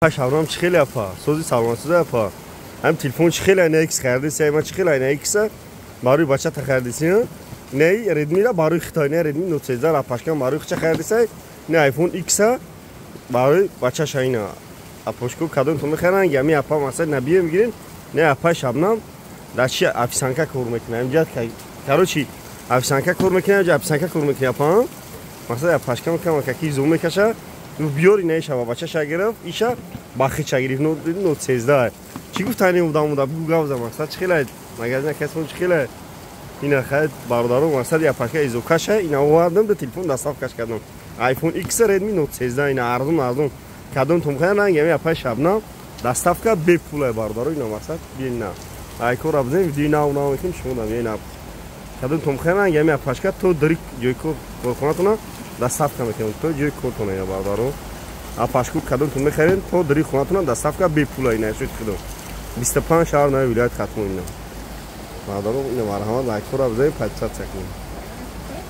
Шабнам, чӣ хеле, апа? Сози, саломатсоза, апа? Ҳам телефон чӣ хеле, ина X харидиси, ма чӣ хеле, ина X барои бачата харидиси, не Redmi-ра барои хитой, не Redmi Note 13 апашкам барои хича харидиси, не iPhone X барои бачаша. Ина апошко, кадомтон мехаранд, ами апа масал набия мегирен. Не, апа Шабнам дар чи официантка кор мекунад инҷа, короче, официантка кор мекунад инҷа, официантка кор мекунад, апа. Масал апашкам кама каки зум мекаша, биёри наиша ба бачаша гирифт, иша ба хича гирифт Note 13. Чӣ гуфтани одам буда, бугу, гап за. Мақсад чӣ хеле магазин касмон, чӣ хеле ина хайд, бародаро? Мақсад япашка изокаша ина овардам, да телефон доставкаш кардам, iPhone X, Redmi Note 13. Ина арзон арзон, кадом тумхая, ранг ами апай Шабнам, доставка бепула, бародаро. Ина мақсад бина айкора бизем, видеои нав нав мекунем, шумо дам ина кадом тумхая, ранг ами апашка то дари ҷои корхонатона доставка мекунем, то ҷои кортона. Ина, бародаро, апашку, кадомтон мехарем, то дари хонатона доставка бепула. Ина шуд худо 25 шаҳр нави вилоят Хатлон. Ина, бародаро, ина марҳамат, лайкҳоро бизанед, подписаться кунед.